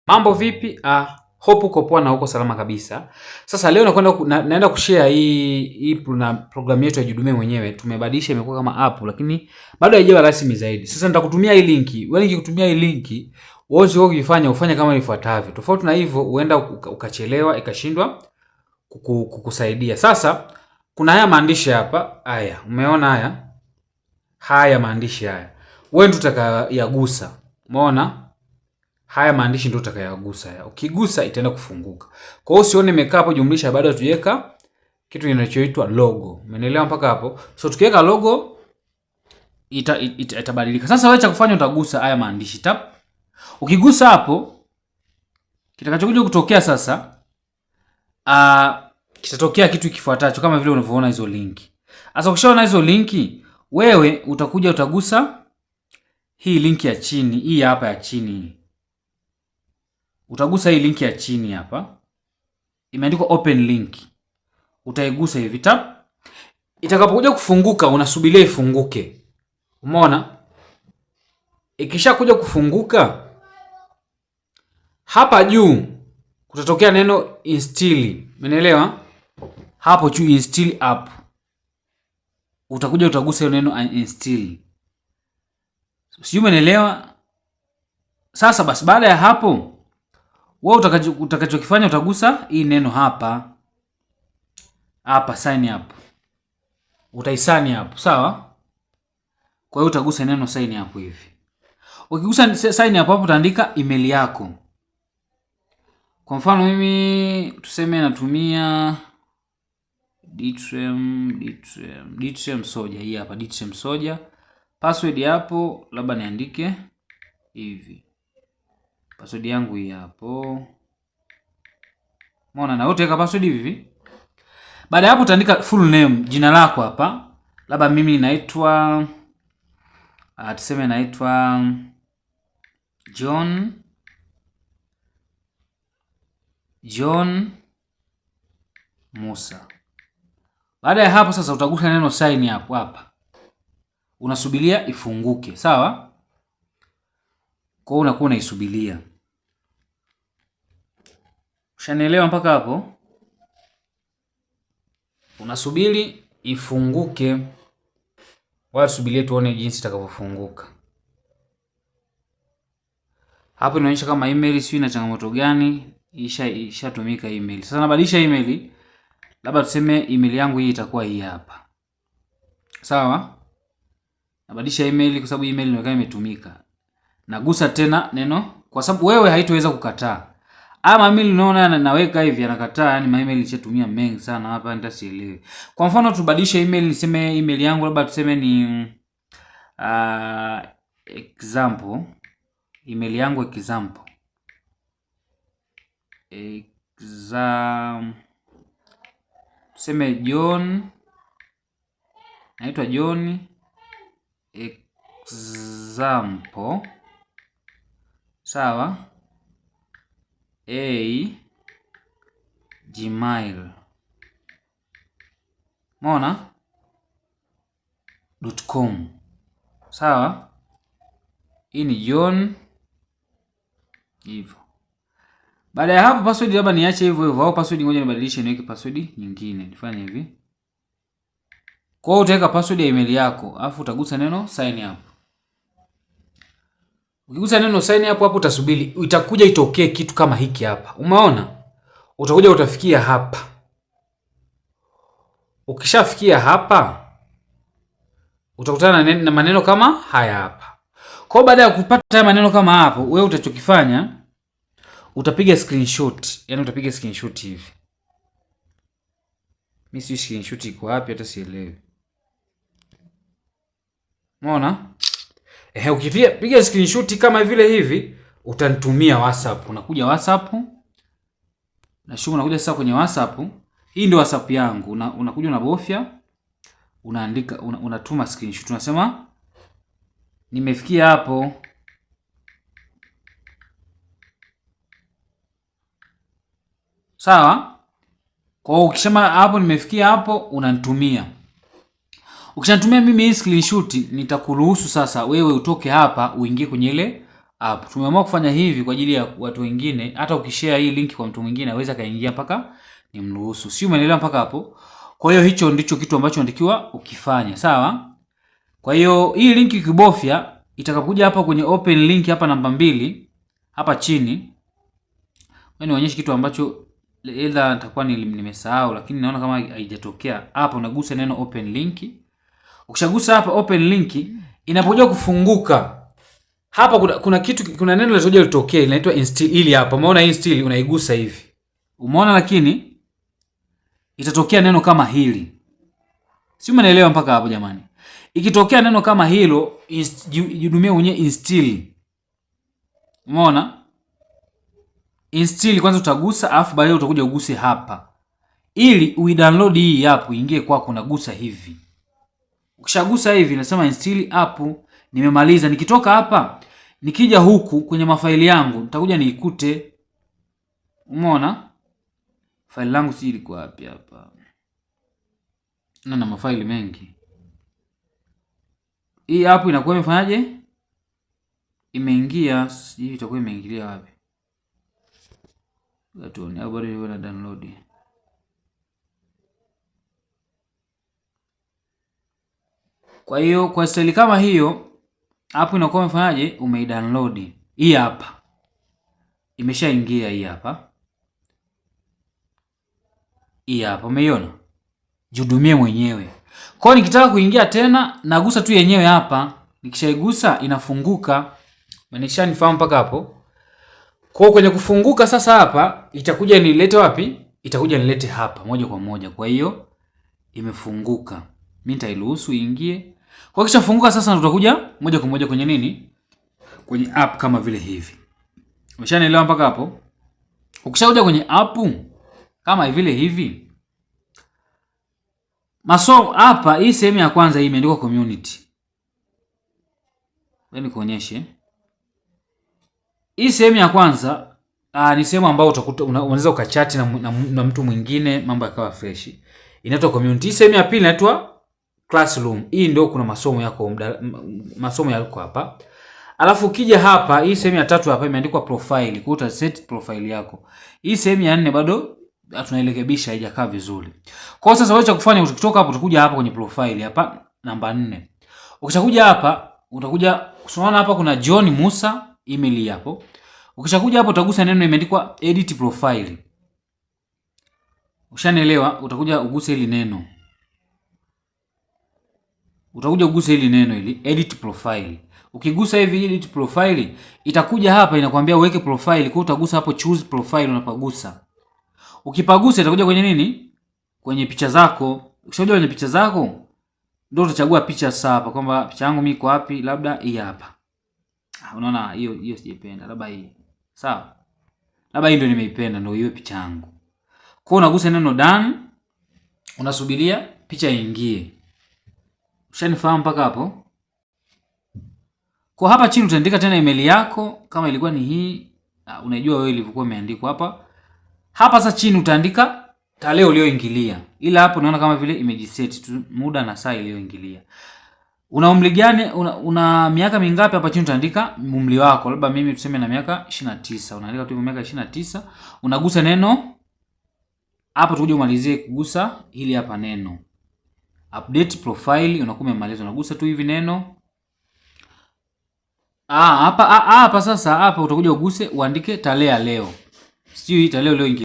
Mambo vipi? Hope uko poa na uko salama kabisa. Sasa leo nakwenda naenda kushare hii na programu yetu ya Jihudumie Mwenyewe. Tumebadilisha imekuwa kama app lakini bado haijawa rasmi zaidi. Sasa nitakutumia hii linki. Wewe nikikutumia hii linki, wewe usio ukifanya ufanye kama ifuatavyo. Tofauti na hivyo huenda ukachelewa ikashindwa kukusaidia. Sasa kuna haya maandishi hapa. Haya, umeona haya? Haya maandishi haya. Wewe ndio utakayagusa. Umeona? Haya maandishi ndio utakayagusa haya. Ukigusa itaenda kufunguka. Kwa hiyo usione imekaa hapo jumlisha, bado hatujaweka kitu kinachoitwa logo. Umeelewa mpaka hapo? So tukiweka logo itabadilika. Sasa wewe cha kufanya utagusa haya maandishi tap. Ukigusa hapo kitakachokuja kutokea sasa, kitatokea kitu kifuatacho kama vile unavyoona hizo linki. Sasa ukishaona hizo linki, wewe utakuja utagusa hii linki ya chini, hii hapa ya chini. Utagusa hii linki ya chini hapa. Imeandikwa open link. Utaigusa hivi tap. Itakapokuja kufunguka unasubiria ifunguke. Umeona? Ikishakuja kufunguka hapa juu kutatokea neno install. Umeelewa? Hapo juu install app. Utakuja utagusa hiyo neno install. Sijui umeelewa? Sasa basi baada ya hapo wewe utakachokifanya utagusa hii neno hapa. Hapa sign up. Utaisign up, sawa? Kwa hiyo utagusa neno sign up hivi. Ukigusa sign up hapo utaandika email yako. Kwa mfano mimi tuseme natumia Dtrem Soja. Hii hapa Dtrem Soja. Password hapo labda niandike hivi. Password yangu hii hapo. Umeona, na wewe utaweka password hivi hivi. Baada ya hapo utaandika full name, jina lako hapa. Labda mimi naitwa, tuseme naitwa John Musa. Baada ya hapo sasa utagusa neno sign up hapa. Unasubiria ifunguke, sawa? Kwa hiyo unakuwa unaisubiria. Ushanielewa mpaka hapo? Unasubiri ifunguke. Wala tusubirie tuone jinsi itakavyofunguka. Hapo inaonyesha kama email sio ina changamoto gani, ishatumika email. Sasa nabadilisha email. Labda tuseme email yangu hii itakuwa hii hapa. Sawa? Nabadilisha email kwa sababu email inaonekana imetumika. Nagusa tena neno kwa sababu wewe haitoweza kukataa. Ama mimi ninaona naweka hivi anakataa, yani ma email nishatumia mengi sana hapa nitasielewi. Kwa mfano tubadilishe email, niseme email yangu labda tuseme ni example. Email yangu example. Exam tuseme John, naitwa John example, sawa, a gmail, umeona, dot com, sawa. Hii ni John hivyo. Baada ya hapo password labda niache hivyo hivyo, au password ngoja nibadilishe niweke password nyingine. Nifanye hivi. Kwa hiyo utaweka password ya email yako, alafu utagusa neno sign up. Ukigusa neno sign up hapo utasubiri itakuja itokee kitu kama hiki hapa. Umeona? Utakuja utafikia hapa. Ukishafikia hapa utakutana na maneno kama haya hapa. Kwa hiyo baada ya kupata haya maneno kama hapo, wewe utachokifanya utapiga screenshot. Yaani utapiga screenshot hivi. Mimi sijui screenshot iko wapi hata sielewi. Umeona? Ukipiga piga screenshot kama vile hivi utanitumia WhatsApp. Unakuja WhatsApp. Na shughuli unakuja sasa kwenye WhatsApp. Hii ndio WhatsApp yangu. Unakuja unabofya, unaandika, unatuma screenshot. Unasema nimefikia hapo. Sawa? Kwa hiyo ukisema hapo nimefikia hapo unanitumia. Ukishanitumia mimi hii screenshot nitakuruhusu sasa wewe utoke hapa uingie kwenye ile app. Tumeamua kufanya hivi kwa ajili ya watu wengine, hata ukishare hii link kwa mtu mwingine aweza kaingia mpaka nimruhusu. Si umeelewa mpaka hapo? Kwa hiyo hicho ndicho kitu ambacho unatakiwa ukifanye, sawa? Kwa hiyo hii link ukibofya itakapokuja hapa kwenye open link hapa namba 2 hapa chini, wewe nionyeshe kitu ambacho either nitakuwa nimesahau, lakini naona kama haijatokea. Hapa unagusa neno open link. Ukishagusa hapa open link, inapokuja kufunguka hapa kuna kitu, kuna neno litakuja litokee linaitwa install. Ili hapa umeona install, unaigusa hivi. Umeona, lakini itatokea neno kama hili. Si umeelewa mpaka hapo jamani? Ikitokea neno kama hilo, jihudumie mwenyewe install. Umeona? Install kwanza utagusa, alafu baadaye utakuja uguse hapa. Ili uidownload hii app iingie kwako, unagusa hivi. Ukishagusa hivi nasema install app, nimemaliza. Nikitoka hapa nikija huku kwenye mafaili yangu nitakuja niikute. Umeona? Faili langu si liko wapi hapa? Na mafaili mengi. Hii app inakuwa imefanyaje? Imeingia, sijui itakuwa imeingilia wapi. Tuone au bado iko na download. Kwa hiyo kwa staili kama hiyo app inakuwa imefanyaje? Umeidownload. Hii hapa. Imeshaingia hii hapa. Hii hapa umeiona? Jihudumie mwenyewe. Kwa hiyo nikitaka kuingia tena nagusa tu yenyewe hapa. Nikishaigusa inafunguka. Umeshanifahamu mpaka hapo? Kwa hiyo kwenye kufunguka sasa hapa itakuja nilete wapi? Itakuja nilete hapa moja kwa moja. Kwa hiyo imefunguka. Mimi nitairuhusu iingie. Kwa kishafunguka sasa tutakuja moja kwa moja kwenye nini? Kwenye app kama vile hivi. Umeshanielewa mpaka hapo? Ukishakuja kwenye app kama vile hivi. Masomo hapa, hii sehemu ya kwanza hii imeandikwa community. Wewe nikuonyeshe. Hii sehemu ya kwanza ni sehemu ambayo utakuta unaweza ukachati na mtu mwingine, mambo yakawa fresh. Inaitwa community. Hii sehemu ya pili inaitwa classroom. Hii ndio kuna masomo yako, masomo yako hapa. Alafu ukija hapa hii sehemu ya tatu hapa imeandikwa profile. Kwa hiyo uta set profile yako. Hii sehemu ya 4 bado tunairekebisha, haijakaa vizuri. Kwa hiyo sasa wewe cha kufanya ukitoka hapo utakuja hapa kwenye profile hapa namba 4. Ukishakuja hapa utakuja unaona hapa kuna John Musa email hapo. Ukishakuja hapo utagusa neno imeandikwa edit profile. Ushanielewa? Utakuja uguse hili neno. Utakuja uguse hili neno hili edit profile. Ukigusa hivi edit profile itakuja hapa inakwambia uweke profile. Kwa hiyo utagusa hapo choose profile, unapagusa. Ukipagusa itakuja kwenye nini? Kwenye picha zako. Ukishakuja kwenye picha zako ndio utachagua picha sasa hapa kwamba picha yangu mimi iko wapi, labda hii hapa. Unaona hiyo sijaipenda, labda hii. Sawa? Labda hii ndio nimeipenda, ndio hiyo picha yangu. Kwa hiyo unagusa neno done, unasubiria picha iingie. Ushanifahamu mpaka hapo? Kwa hapa chini utaandika tena email yako kama ilikuwa ni hii, unajua wewe ilivyokuwa imeandikwa hapa. Hapa sasa chini utaandika tarehe ulioingilia. Ila hapo naona kama vile imejiset tu muda na saa iliyoingilia. Una umri gani? Una miaka mingapi? Hapa chini utaandika umri wako. Labda mimi tuseme na miaka 29. Unaandika tu miaka 29. Unagusa neno hapo, tukuje umalizie kugusa hili hapa neno update profile, unakuwa umemaliza. Unagusa tu hivi neno. Hapa sasa hapa utakuja uguse uandike tarehe ya leo. Sijui tarehe ulioingilia.